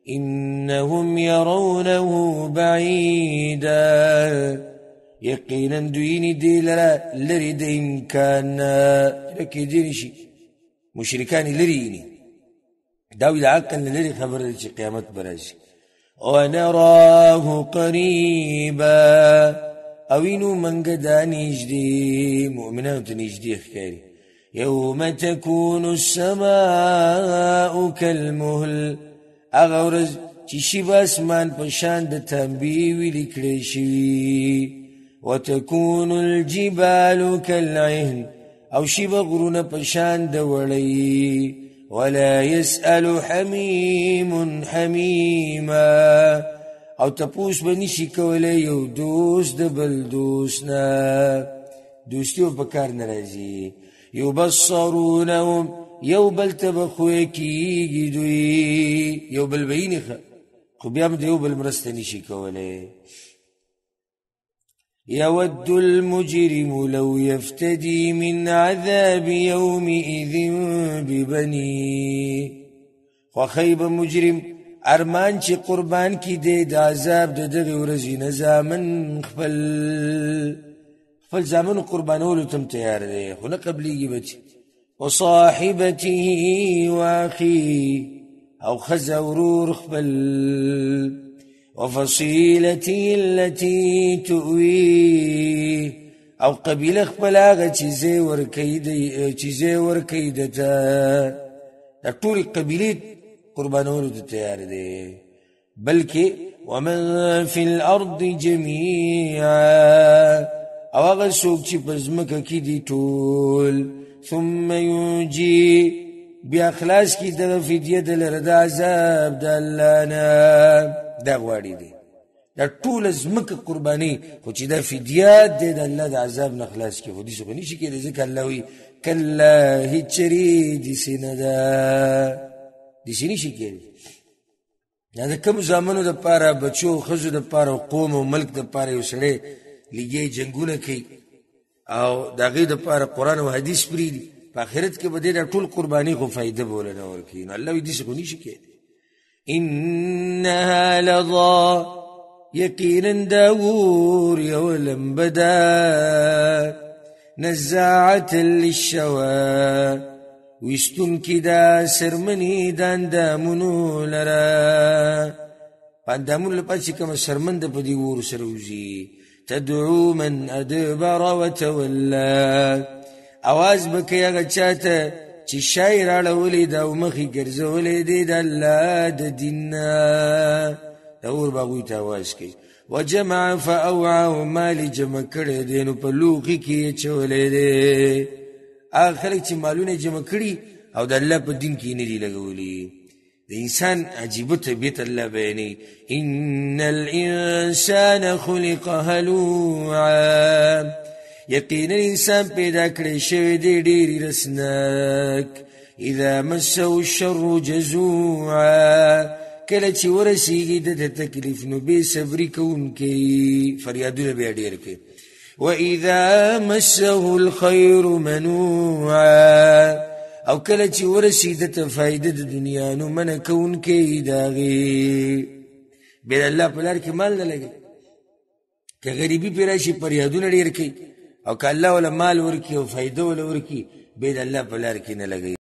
انهم يرونه بعيدا، یقینا دوی نه دی لره لرې د امکان نه، نه کېدی نه شي. مشرکان یې لرې ویني، دا وایي د عقل نه لرې خبره ده چې قیامت به راشي. ونراه قریبا، او وینو موږ دا نږدې، مؤمنانو ته نږدې ښکاري. یوم تکون السماء کالمهل، هغه ورځ چې شي به اسمان په شان د تانبې ویلي کړی شوي. وتکون الجبال کالعهن، او شي به غرونه په شان د وړۍ. ولا يسأل حمیم حمیما، او تپوس به نشي کولی یو دوست د بل دوست نه، دوستي به په کار نه راځي. یبصرونهم، یو بل ته به خوی کېږي دوی، یو بل به یې ښه، خو بیا هم د یو بل مرسته نشي کولی. يود المجرم لو يفتدي من عذاب يومئذ ببنيه، خوښی به مجرم ارمان چې قربان کی دی د عذاب د دغې ورځې نه زامن خپل، خپل زامنو قربانولو ته هم تیار دی، خو نه قبلیږي به چې. وصاحبته واخيه، او ښځه ورور خپل. وفصيلته التي تؤويه، او قبیله خپل هغه چې ځای ورکوي دی، چې ځای ورکوي ده ته، دا ټولې قبیلې قربانولو ته تیار دی. بلکې ومن فی الارض جميعا، او هغه څوک چې په ځمکه کې دي ټول. ثم ينجي، بیا خلاص کړي دغه فدیه د لره د عذاب د الله نه. دا غواړي دی دا ټوله ځمکه قرباني، خو چې دا فدیه دی د الله د عذاب نه خلاص کړي، خو داسې خو نشي کېدی، ځکه الله وایي کلا، هېچرې داسې نه ده، داسې نشي کېدی. دا د کوم زامنو دپاره، بچو ښځو دپاره، قوم او ملک دپاره یو سړی لګیا جنګونه کوي او د هغې دپاره قرآن او حدیث پرېږدي، په آخرت کې به دی دا ټول قرباني خو فایده به وله نه ورکوي. نو الله وایي داسې خو نشي کېدی. انها لظا، یقینا دا اور یوه لمبه ده. نزاعة للشوا، ویستونکې ده څرمنې د اندامونو لره، په اندامونو لپاره چې کومه څرمن ده په دې اور سره وځي. تدعو من ادبر وتولا، اواز به کوي هغه چا ته چې شا یې راړولې ده او مخ یې ګرځولی دی د الله د دین نه، دا اور به هغوی ته اواز کوي. وجمع فاوعى، او مال یې جمع کړی دی نو په لوښي کې یې اچولی دی. هغه خلک چې مالونه یې جمع کړي او د الله په دین کې یې نه دي لګولي. د انسان عجیبه طبیعت الله بیانوي، ان الانسان خلق هلوعا، یقینا انسان پیدا کړی شوی دی ډېر رسناک. اذا مسه الشر جزوعا، کله چې ورسیږي ده ته تکلیف نو بې صبري کوونکی، فریادونه بیا ډېر کوي. واذا مسه الخیر منوعا، او کله چې ورسي ده ته فایده د دنیا نو منع کوونکی د هغې. بیا د الله په لار کې مال نه لګوي، که غریبي پرې راشي فریادونه ډېر کوي، او که الله وله مال ورکړي او فایده وله ورکړي بیا د الله په لار کې نه لګوي.